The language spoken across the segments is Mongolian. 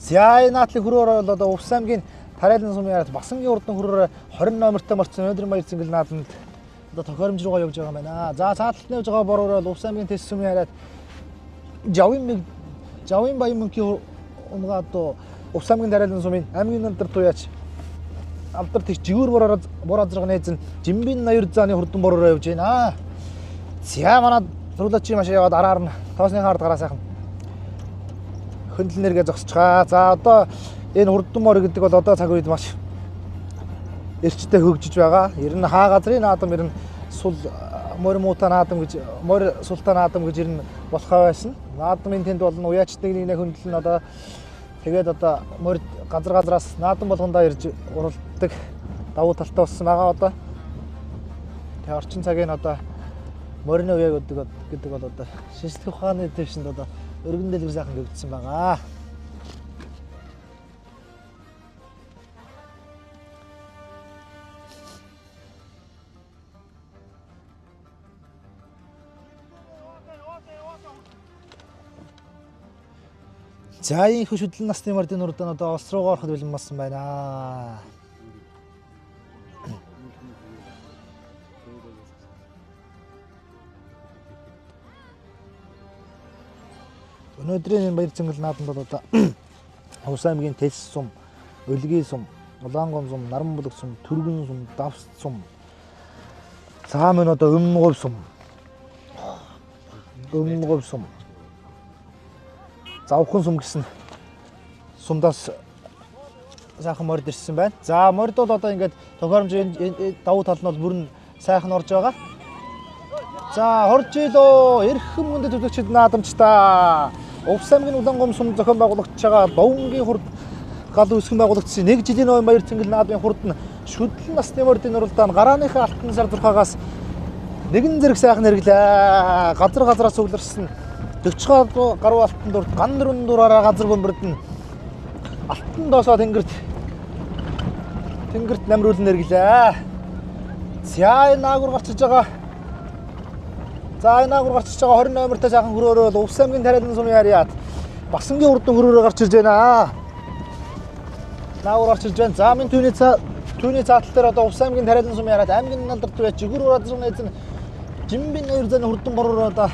За энэ наадлын хөрөөр бол одоо Увс аймгийн Тариалан сумын яарат Басангийн урдан хөрөөр 20 номертой морцсон өнөөдрийн баяр цэнгэл наадамд одоо тохиромж руугаа явж байгаа юм байна. За цаатлалт нь явж байгаа бороор бол Увс аймгийн Тэс сумын яриад Жавын Баян мөнхийн унгаа одоо Увс аймгийн Тариалан сумын аймгийн алдар туяач алдар тэгш жигүүр бороор бор азраг найз нь Жимбин 80 зааны хурдан бороор явж байна. За манай зурлаачийн машин яваад араар нь тоосны хаард гараа сайхан хөндлөн нэргээ зогсчихаа. За одоо энэ хурдан мор гэдэг бол одоо цаг үед маш эрчтэй хөгжиж байгаа. Ер нь хаа газрын наадам ер нь сул морь муута наадам гэж морь султаа наадам гэж ер нь болохоо байсан. Наадмын тэнд бол уяачдаг нэг хөндлөн одоо тэгээд одоо морь газар газраас наадам болгондоо ирж уралддаг давуу талтай болсон байгаа одоо. Тэгээ орчин цагийн одоо морины уяа гэдэг бол одоо шинжлэх ухааны төвшөнд одоо өргөн дэлгэр сайхан хөгжсөн байгаа. За энэ хүү шүдлэн насны мордын урдан одоо улс руугаа ороход бэлэн болсон байна. Өнөөдрийн энэ баяр цэнгэл наадамд бол одоо Увс аймгийн Тэс сум, Өлгийн сум, Улаангом сум, Наран булаг сум, Түргэн сум, Давс сум. За мөн одоо Өмнө говь сум. Өмнө говь сум. Завхан сум гэсэн сумдаас сайхан морд ирсэн байна. За морд бол одоо ингээд тохиромж давуу тал нь бол бүрэн сайхан орж байгаа. За хорж илөө эрхэм хүндэт үзэгчид наадамчдаа. Увс аймгийн Улаангом сум зохион байгуулагч байгаа Довнгийн хурд гал үүсгэн байгуулагдсан нэг жилийн ой баяр цэнгэл наадмын хурд нь шүдлэн насны мордын уралдаан гарааныхаа алтан сар зурхаагаас нэгэн зэрэг сайхан хэрэглээ. Газар газраас өглөрсөн 40 гаруй алтан дурд ган дөрвөн дураараа газар бөмбөрд нь алтан доосоо тэнгэрт намруулан эргэлээ. За энэ наагур гарчиж байгаа. За энэ наагур гарчиж байгаа 20 номертой сайхан хөрөөрөө бол Увс аймгийн Тариалан сумын харьяат Басангийн урдан хөрөөрөө гарч ирж байна. Наагур гарч ирж байна. За минь түүний цаатал дээр одоо Увс аймгийн Тариалан сумын харьяат аймгийн налдар туяа жигүүр ураазрын найз нь Жимбин 2 заны хурдан бороор одоо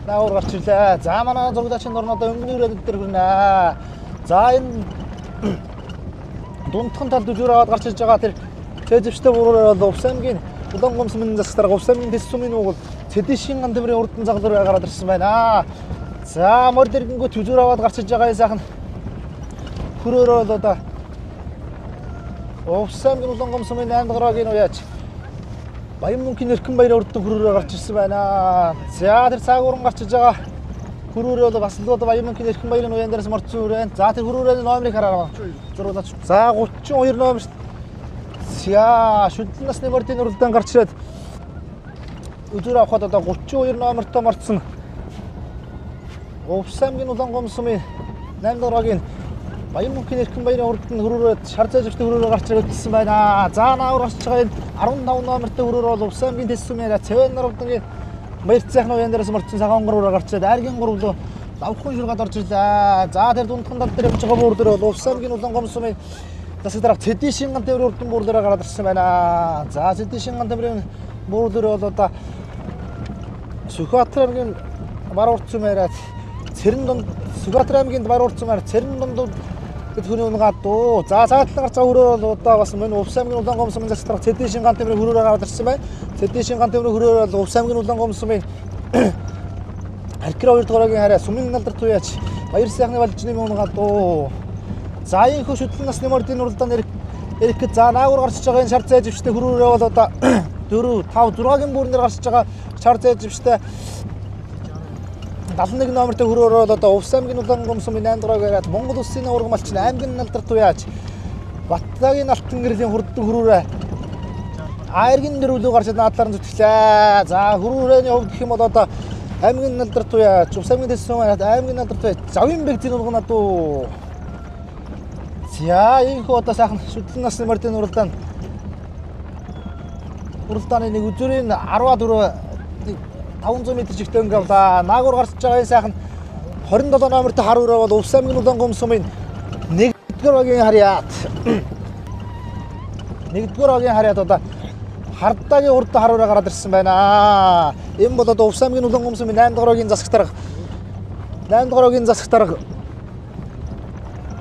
наагур гарч ирлээ. За манай зурагдаачийн нор нь одоо өнгөний үрээд дээр хүрнэ. За энэ дундхан талд үжүүр аваад гарч ирж байгаа тэр цэжвчтэй буруугаар бол Увс аймгийн Улаангом сумын засаг дарга Увс аймгийн Тэс сумын нуугуул Цэдэшин ган тэмрийн урдан загалруу гараад ирсэн байна. За морь дэргэнгүү түзүүр аваад гарч ирж байгаа сайхан хөрөөрөө бол одоо Увс аймгийн Улаангом сумын 8 дугааргийн уяач Баян мөнхийн Эрхэн баярын урдан хөрөөрөө гарч ирсэн байна. За тэр цаагууран гарч ирж байгаа хөрөөрөө бол бас л одоо Баян мөнхийн Эрхэн баярын уяан дээрээс морцсон хүрэн. За тэр хөрөөрөөний номерыг хараа. Зуруулаач. За 32 номер. За шүдлэн насны мордын уралдаан гарч ирээд өдөр авахад одоо 32 номертой морцсон Увс аймгийн Улаангом сумын 8 дугааргийн Баян мөнхийн Эрхэн баярын урд нь хөрөөрөө шар зайжвчтай хөрөөрөө гарч ирээд хэлсэн байна. За наавар гарч байгаа энэ 15 номертой хөрөөрөө бол Увс аймгийн Тэс сумын Цэвэн нарвдангийн Баяр цайхны уян дээрээс морцсон цагаан гурваараа гарч ирээд айргийн гурвлуу давхан шургаад орж ирлээ. За тэр дундхан тал дээр явж байгаа буур дээр бол Увс аймгийн Улаангом сумын засаг дарга Цэдишин ган тэмрийн урдан буур дээр гараад ирсэн байна. За Цэдишин ган тэмрийн буур дээр бол одоо Сүхбаатар аймгийн баруун урд сум яриад Цэрэн дунд Сүхбаатар аймгийн баруун урд сум яриад Цэрэн дунд гэд хүний унгаад дөө. За цаатлан гарч байгаа хөрөөр бол одоо бас мөн Увс аймгийн Улаангом сумын засаг дарга Цэдишин ган тэмрийн хөрөөрөө гараад ирсэн байна. Цэдишин ган тэмрийн хөрөөр бол Увс аймгийн Улаангом сумын Аркира 2 дугааргийн хараа сумын налдар туяач Баяр сайхны балжны унгаад дөө. За энэ хөө шүтлэн насны мордын уралдаан эрэх за наагур гарч байгаа энэ шар зайжвчтэй хөрөөрөө бол одоо 4 5 6-гийн бүрнээр гарч байгаа шар зайжвчтэй 71 номертой хөрөөрөө бол одоо Увс аймгийн Улаангом сумын 8 дугаарыг яриад Монгол улсын ургамалч аймгийн налдар туяач Баттагийн алтан гэрлийн хурдан хөрөөрөө айргийн дөрвөлөө гарч наадлаар нь зүтгэлээ. За хөрөөрөөний хувьд гэх юм бол одоо аймгийн налдар туяач Увс аймгийн Тэс сумын аймгийн налдар туяач Завын бэг зэн ургана дуу. За энэ хүү одоо сайхан шүтлэн насны мордын уралдааны нэг үзүүрийн 14 500 м чигтэй өнгө авлаа. Наагур гарч байгаа энэ сайхан 27 номертой хар өрөө бол Увс аймгийн Улаангом сумын 1 Нэгдүгээр багийн харьяат. Нэгдүгээр багийн харьяат одоо Хардагийн урд харуураа гараад ирсэн байна. Энэ бол одоо Увс аймгийн Улаангом сумын 8 дугаар багийн засаг дарга. 8 дугаар багийн засаг дарга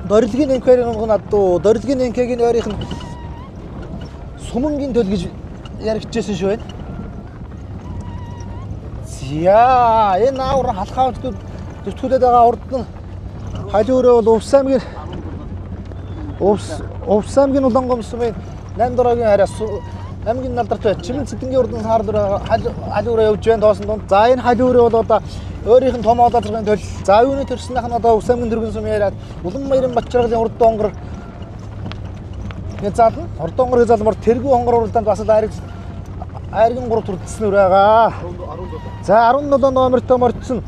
Дорилгийн энкерийн унган адуу Дорилгийн энкегийн ойрынх нь Сумангийн төл гэж яригдчихсэн шүү байна. За энэ аавар халахаа зүтгүүлээд байгаа урд нь халиураа бол Увс аймгийн Увс аймгийн Улаангом сумын 8 дугаар багийн харьяа аймгийн надарт бай. Чимэн цэдэнгийн урдан саарлуур халиураа явж байна тоосон дунд. За энэ халиураа бол одоо өөрийнх нь том олоолгын төл. За юуны төрснөх нь одоо Увс аймгийн Дөргөн сумын яриад Улам баярын Батчаргалын урд онгор хязаална. Урд онгор хязаалмар тэргүү хонгор уралдаанд бас л айрган 3 хүрдсэн үр байгаа. За 17 номертой морьцсон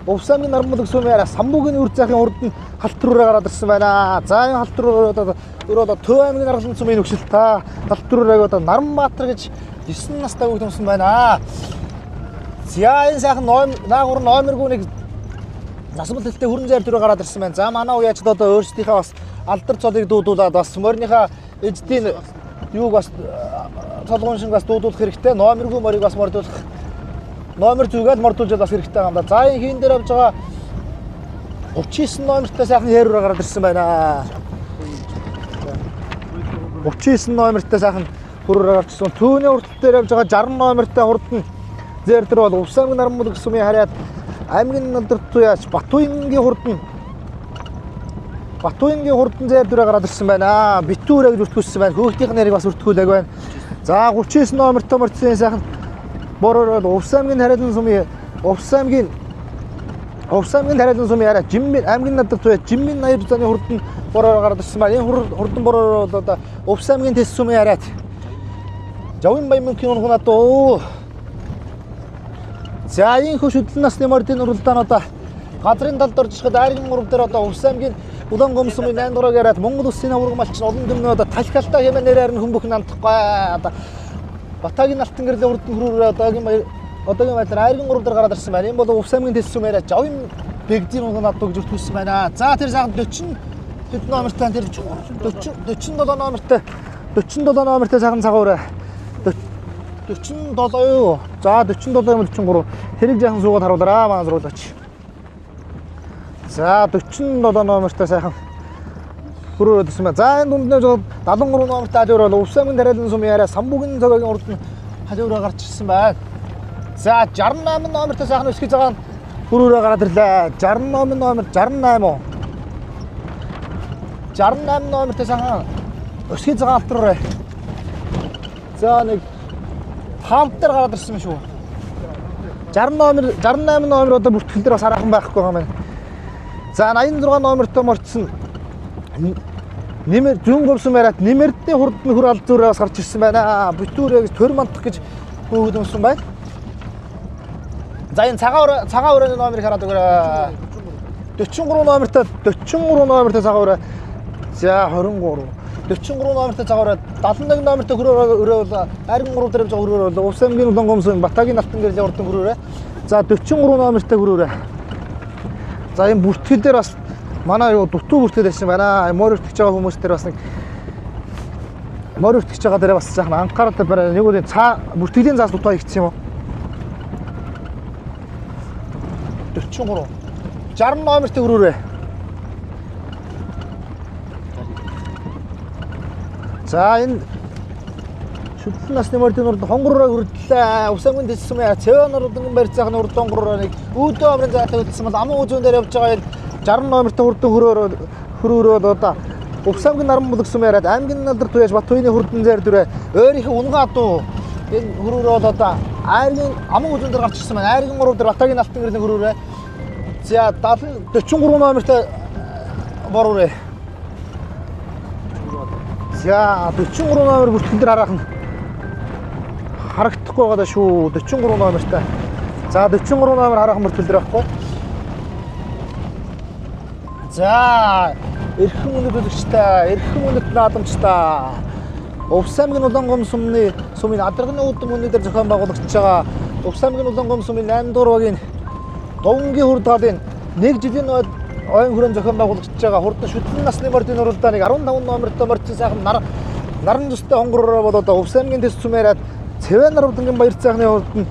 Увс аймгийн Наран сумын яриа Самбуугийн үр захын урд нь халтар үрээ гараад ирсэн байна. За энэ халтар үрээ одоо өөрөө одоо Төв аймгийн Наран сумын нөхцөл та халтар үрээг одоо Наранбаатар гэж 9 настай хүүхэд өмсөн байна. За энэ сайхан наагур номергүй нэг засмал хэлтэй хүрэн зайр төрөө гараад ирсэн байна. За манай уяачд одоо өөрсдийнхээ бас алдар цолыг дуудуулаад бас морийнхаа эждийн юуг бас цолгоон шиг бас дуудуулах хэрэгтэй. Номергүй морийг бас мордуулах номер зүгээд мордуулж бас хэрэгтэй юм да. За энэ хин дээр авж байгаа 39 номертой сайхан хээрүүр гараад ирсэн байна. 39 номертой сайхан хөрөөр гарчсан. Түүний урд дээр явж байгаа 60 номертой хурд нь зээр дээр бол Увс аймгийн Наран сумын харьяат аймгийн надарт туяач Батуянгийн хурд нь Батуянгийн хурдан зээр дөрөө гараад ирсэн байна. Битүүрэ гэж бүртгүүлсэн байна. Хөөхтийнх нэрийг бас бүртгүүлээг байна. За 39 номертой морьцсон сайхан бороор бол Увс аймгийн Тариалан сумын Увс аймгийн Тариалан сумын яриа Жиммин аймгийн надарт туяа Жиммин 80 заны хурдан бороор гараад ирсэн байна. Энэ хурдан бороор бол одоо Увс аймгийн Тэс сумын яриат Жавын баян мөнхийн унхнаад оо. За энэ хөө шүдлэн насны мордын уралдаан одоо газрын талд орж ирэхэд айрган 3 дээр одоо Увс аймгийн Улаангом сумын 8 дугаар яриад Монгол улсын аварга малчин олон түмний одоо талхалтай хэмээн нэрээр нь хүмүүхэн андахгүй. Одоо Батагийн алтан гэрлийн урд нь хөрөөрөө одоогийн байдлаар айрган 3 дээр гараад ирсэн байна. Энэ бол Увс аймгийн Тэс сум яриад Жавын бэгдийн унхнаад гэж бүртгүүлсэн байна. За тэр сайхан 40 хэд номертой тэр 47 номертой 47 номертой сайхан цагаараа 47 юу? За 47 юм 43. Тэрийг жаахан суугаад харуулаарай манай зуруулагч. За 47 номертой сайхан хөрөөрөөд ирсэн байна. За энэ дунд нь 73 номертой халиур бол Увс аймгийн Тариалан сумын яриа Самбуугийн цогийн урд нь халиураа гарч ирсэн байна. За 68 номертой сайхан өсгөж байгаа нь хөрөөрөө гараад ирлээ. 68 номер 68 уу? 68 номертой сайхан өсгөж байгаа алтраарай. За нэг 5 дээр гараад ирсэн юм шүү. 60 номер 68 номер одоо бүртгэл дээр бас хараахан байхгүй байгаа юм байна. За 86 номертой морьцсон нэмэр зүүн говьсон яриад нэмэрдний хурд нь хөр алд зүрээ бас гарч ирсэн байна. Битүүрээ гэж төр мантах гэж хүүхэд өмсөн байна. За энэ цагаан өрөөний номерыг хараад өгөөрэй. 43 номертой 43 номертой цагаан өрөө. За 23 43 номертой цагаан өрөө 71 номертой хөрөөр өрөө бол айрган 3 дээр явж байгаа хөрөөр бол Увс аймгийн Улаангом сумын Батагийн алтан гэрлийн урдан хөрөөрэй. За 43 номертой хөрөөрэй. За энэ бүртгэл дээр бас манай юу дутуу бүртгэл байсан байна. Морь өртөж байгаа хүмүүс дээр бас нэг морь өртөж байгаа дээр бас жаахан анхааралтай барай. Нэг үгүй цаа бүртгэлийн заас дутуу хийгдсэн юм уу? 43 60 номертой хөрөөрэй. За энэ шүтлэн насны мордын урд хонгороо хүрдлээ. Увс аймгийн Тэс сумын Цэвэн урданган барьцаахны урд онгороо нэг үүдэн амрын зайтай хөдөлсөн бол аман үзүүн дээр явж байгаа энэ 60 номертой хурдан хөрөөрөө одоо Увс аймгийн Наран сумын яриад аймгийн надар туяаж Батуяны хурдан зайр дүрээ өөрийнхөө унган адуу энэ хөрөөрөө бол одоо айргийн аман үзүүн дээр гарч ирсэн байна. Айрган 3 дээр Батагийн алтан гэрлийн хөрөөрөө. За 43 номертой боророо. За 43 номер бүртгэл дээр хараахан харагдахгүй байгаа даа шүү. 43 номертой. За 43 номер хараахан бүртгэл дээр байхгүй. За эрхэм үнэт үзэгчтэй, эрхэм үнэт наадамчтай. Увс аймгийн Улаангом сумны сумын адарганы үүдэн мөнний дээр зохион байгуулагдаж байгаа Увс аймгийн Улаангом сумын 8 дугаар багийн Дувангийн хурдгаалын 1 жилийн ойн хүрэн зохион байгуулагдж байгаа хурдан шүтлэн насны мордын уралдааныг 15 номертой мордсон сайхан наран зүстэй хонгороор бол одоо Увс аймгийн төс сүмээраад Цэвэн нарвдангийн баяр цайхны хурдан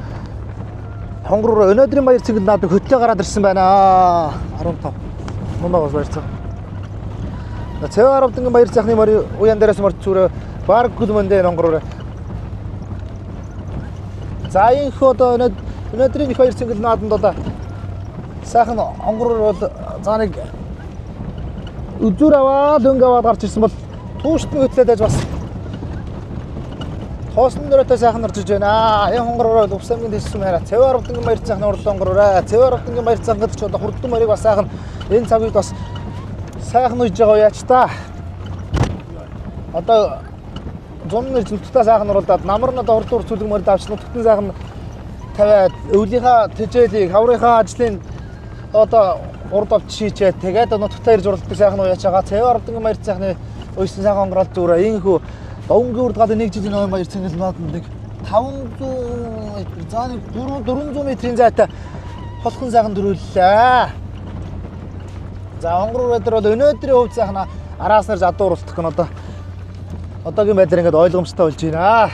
хонгороор өнөөдрийн баяр цэнгэл наад хөтлөө гараад ирсэн байна. 15 мунагаас баяр цайх. Цэвэн нарвдангийн баяр цайхны морь уян дээрээс морд зүрэ баг гүлмөндөө хонгороор. За энэхүү одоо өнөөдрийн их баяр цэнгэл нааданд одоо сайхан хонгороор бол за нэг үзүүр аваад өнгө аваад гарч ирсэн бол тууштай хөтлөөд аж бас хоосон нөрөөтэй сайхан орж иж байна. Энэ хонгороор Увс аймгийн төс сүмээрээ Цэвэн арвдангийн баяр цайхны уралдаан хонгороор Цэвэн арвдангийн баяр цайхан гэдэг чи одоо хурдан морийг бас сайхан энэ цаг үед бас сайхан үйж байгаа яач та. Одоо 100 нэр зүтгтээ сайхан уралдаад намар нь одоо хурдан урцүүлэг морд авч нутгтэн сайхан тавиад өвлийнхаа тэжээлийг хаврынхаа ажлын одоо урд авч шийчээд тэгээд нутгтаа ирж уралддаг сайхан уяач байгаа. Цэвэн арвдангийн баяр цайхны уйсан сайхан хонгорол зүрээ инхүү Довнгийн урд галын нэг жилийн ноён баяр цэнгэл нааданд нэг 500 метр за нэг 400 метрийн зайтай холхон сайхан дөрүүллээ. За хонгороор дээр бол өнөөдрийн хувьд сайхан араас нар задуу уралдах нь одоо одоогийн байдлаар ингээд ойлгомжтой болж байна.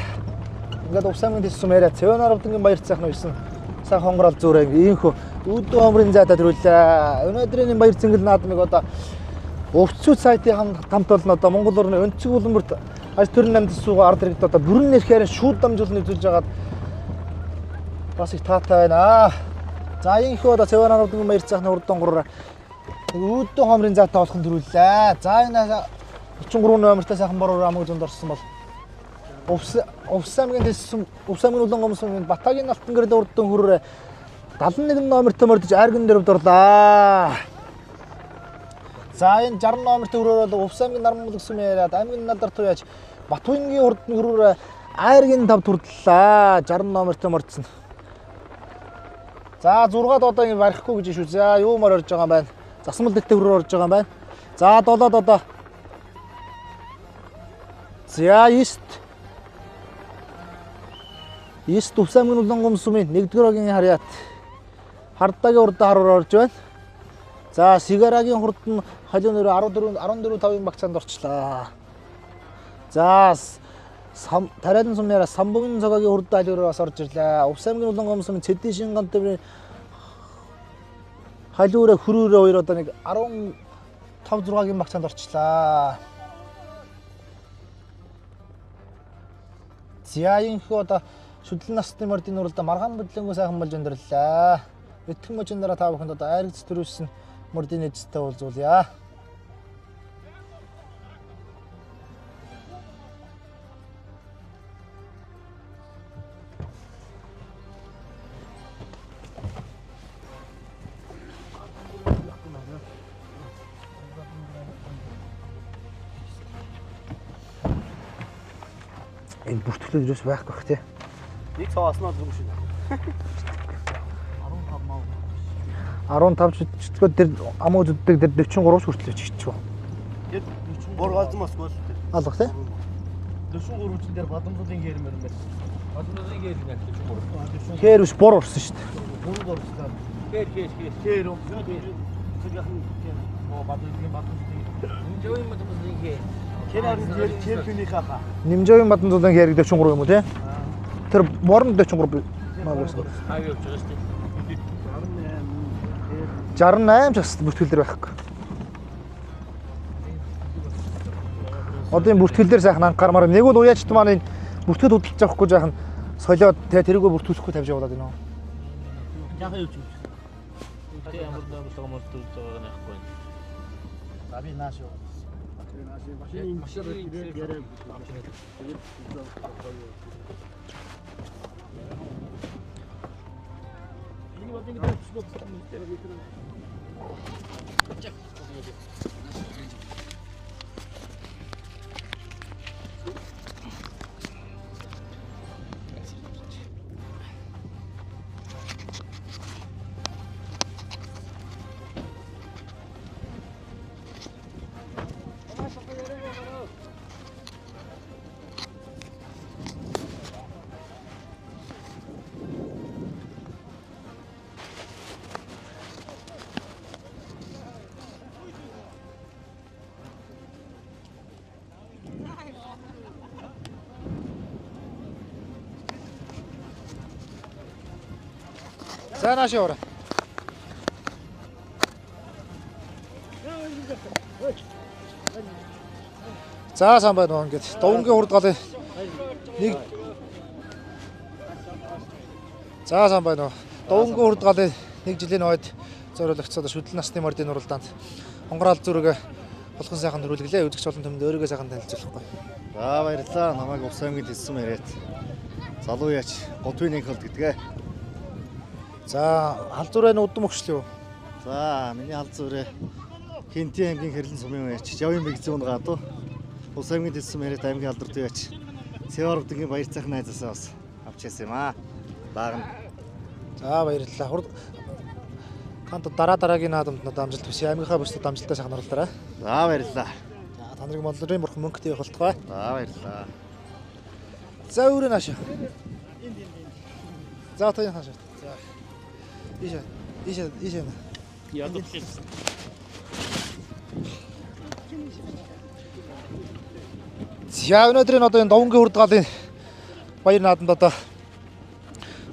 Ингээд Увс аймгийн төс сүмээрээ Цэвэн арвдангийн баяр цайхны уйсан сайхан хонгорол зүрээ инхүү үүдэн хомрын зайтай дөрүүллээ. Өнөөдрийн баяр цэнгэл наадмыг одоо Увцүү сайтын хамт олон одоо Монгол орны өнцөг улам бүрт аж төрийн намд суугаа ард иргэд одоо бүрэн нэрхээр шүүд дамжуулан үзүүлж байгаад бас их таатай байна. За энэхүү одоо Цэвэн арвдангийн баяр цайхны урд онгороор нэг үүдэн хомрын зайтай болох нь төрүүллээ. За энэ 33 номертой сайхан бороор амаг зунд орсон бол Увс аймгийн төс Увс аймгийн улаан гомсон Батагийн алтан гэрэл урддан хөрөөр 71 номертой мордож айрган дөрөвд орлаа. За энэ 60 номертой хөрөөр бол Увс аймгийн наран мулаг сүм яриад аймгийн надар туяаж Батуйнгийн урдны хөрөөр айргийн 5 турдлаа. 60 номертой мордсон. За 6-ад одоо ингэ барихгүй гэж шүү. За юу мор орж байгаа юм байна. Засмал дэхтэй хөрөөр орж байгаа юм байна. За 7-ад одоо за 9 Увс аймгийн улаан гомсумын 1-р огийн харьяат Хардагийн урдаа харуур орж байна. За Сигарагийн хурд нь халуун нөрөө 14 14.5-ын багцаанд орчлаа. За Тариалан сумаараа Самбугын цогагийн хурд халуураар бас орж ирлээ. Увс аймгийн улаан гомсумын Цэдэн шинган төвийн халуураа хөрөөрөө хоёр одоо нэг 15 6-гийн багцаанд орчлаа. За энэхүү одоо шүтлэн насны мордын уралдаа маргаан бодлонгоо сайхан болж өндөрлөө. Итгэн мөчн дараа та бүхэнд одоо айрагц төрүүлсэн мордын эзэдтэй уулзуулъя. Энэ бүртгэлүүд юус байхгүй бах тий. Нэг цав аснаа зүг шиг. 15 чөтгөө тэр амуу зүддэг тэр 43 ч хүртэл чигчих. Тэр 43 галзан мосгоо л тэр. Алга тий. 43 чинь тэр Бадамзуулын гээр мөр юм байна. Бадамзуулын гээр нэ 43. Хээр биш бор урсан шүү дээ. Бор урсан. Гээр гээр гээр. Гээр юм. Тэр яхан Бадамзуулын Нэмжөөгийн Бадамзуулын гээр. Тэр харин тэр хүнийхээ хаа. Нэмжөөгийн Бадамзуулын гээр 43 юм уу тий? Тэр бор нь 43 маа байсан. Хав явж байгаа шүү дээ. 68 ч бас бүртгэл дээр байхгүй. Одоо энэ бүртгэл дээр сайхан анхаармаар нэг бол уяачт маань энэ бүртгэл хөдөлж авахгүй жаахан солиод тэгээ тэрийгөө бүртгүүлэхгүй тавьж явуулаад байна. Жаахан юу ч юм. Тэ ямар номерлого мөрдүүлж байгааг нь яахгүй. За би нааш юу. Машин яриаг. За нааш яваарай. За сайн байна уу ингээд Дувангийн хурд галын нэг. За сайн байна уу. Дувангийн хурд галын нэг жилийн ойд зориулагдсан шүдэл насны мордын уралдаанд хонгор алзүрэг болгон сайхан төрүүлгэлээ. Үзэгч болон төмөнд өөрийгөө сайхан танилцуулахгүй. За баярлалаа. Намайг Увс аймгийн Тэссэн яриад. Залуу яач Готвын нэг холд гэдгээ. За халзуурай нь удам өгчлөө юу? За миний халзуурай Хинтийн аймгийн Хэрлэн сумын яач Явын бэгзүүн гадуу. Увс аймгийн Тэссэн яриад аймгийн алдарт яач Сэвар өвдөнгийн баяр цайхан найзаасаа бас авч яасан юм аа. Баагна. За баярлалаа. Хурд танд дараа дараагийн наадамд надад амжилт хүсье. Аймгийнхаа бүсдэд амжилттай сайхан оролдорой. За баярлалаа. За та нарыг моллорын бурхан мөнгөтэй явах болтугай. За баярлалаа. За өөрөө нааш. За та яхаа. За. Ийшээ. Ийшээ, ийшээ. Ядуу. За өнөөдрийн одоо энэ Дувангийн хурд галын баяр наадамд одоо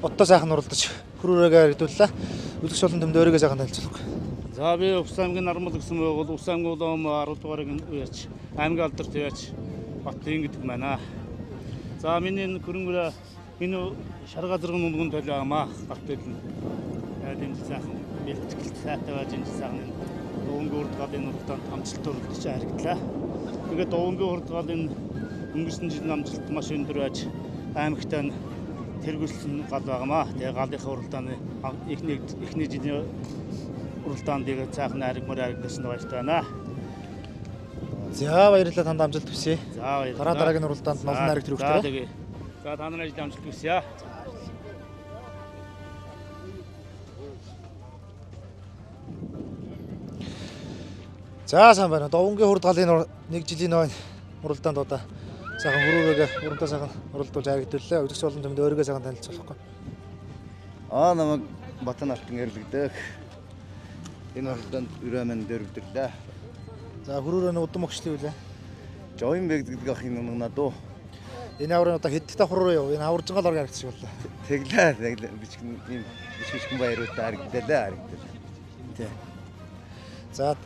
оттой сайхан уралдаж хөрөөрөөгөө харагдууллаа. Үзэгч болон төмөнд өөрийгөө сайхан танилцуулах. За би Увс аймгийн Нармал гэсэн байгуул Увс аймгийн улаан 10 дугаарыг уяач аймгийн алдарт уяач Баттын гэдэг байна. За миний энэ хөрөнгөрөө энэ шарга зэрэг нүгэн толио амаа гарт ирлээ. Тэгээд энэ сайхан бэлтгэл сайтай байж энэ сайхан энэ Дувангийн хурд галын уралдаанд амжилт уралдаж харагдлаа. Тэгээд Дувангийн хурд галын өнгөрсөн жилийн амжилт маш өндөр байж аймагтай нь тэргүүлсэн гал байгаамаа. Тэгээ галынхаа уралдааны эхний жилийн уралдаанд тэгээд сайхан айргмаар айргдсан баяртай байна. За баярлалаа, танд амжилт хүсье. За баярлалаа. Дараа дараагийн уралдаанд олон айраг төрөхтэй. За тэгээ. За та нарын ажил амжилт хүсье. За сайн байна. Дувангийн хурд галын нэг жилийн ой уралдаанд одоо сайхан хөрөөрөөгөө урамтай сайхан уралдуулж харагдууллаа. Үзэгч болон төмөнд өөрийгөө сайхан танилцуулахгүй. Аа намайг Батан алтан гэрлэгдэх. Энэ уралдаанд өрөө минь дөрвдөрлээ. За хөрөөрөө нь удам өгчлөө үлээ. Жовын бэгд гэдэг ахын нэг надуу. Энэ аврын одоо хэд давхар руу яв? Энэ аваржингаал орог харагдчих боллоо. Тэглээ тэглээ бичгэн ийм бичгэн баяруудаа харагдлаа харагдлаа. Тий. За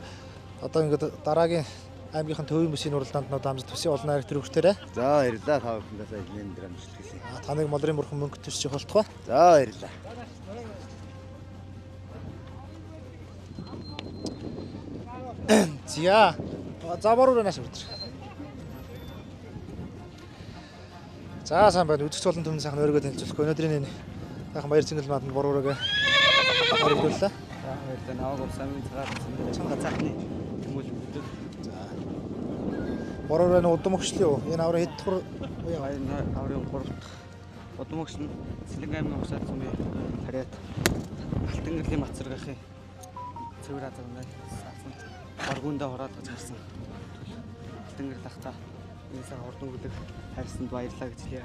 одоо ингээд дараагийн аймгийнхын төвийн бүсийн уралдаанд нод амжилт хүсье. Олон айраг төрөвчтөрэй. За баярлалаа. Та бүхэндээ ажлын дээр амжилт хүсье. Таныг молрын бурхан мөнгө төсч явах болтугай. За баярлалаа. За. За бороор нааш өдөр. За сайн байна. Үзэгч болон төмөн сайхан өөрийгөө танилцуулах. Өнөөдрийн энэ сайхан баяр цэнгэл нааданд бороор харагдууллаа. За баярлалаа. Намайг Увс аймгийн цагаан цэцэн газаахны тэмүүлэл өгдөг. За. Бороор нь удам өгчлөө юу? Энэ аврын хэд дахь энэ аврын 3 дахь удам өгч нь Сэлэнг аймгийн Увс сумын хариат Алтан гэрлийн Мацаргахын цэвэр азарнаа саасан. Баргуундаа хураалгаж гарсан. Алтан гэрэл ахта энэ сайхан хурдан гүлэг хайрсанд баярлалаа гэж хэлье.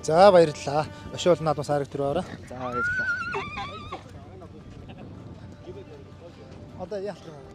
За баярлалаа. Ошиул наадмаас айраг төрөө аваа. За баярлалаа. Одоо яах юм бэ?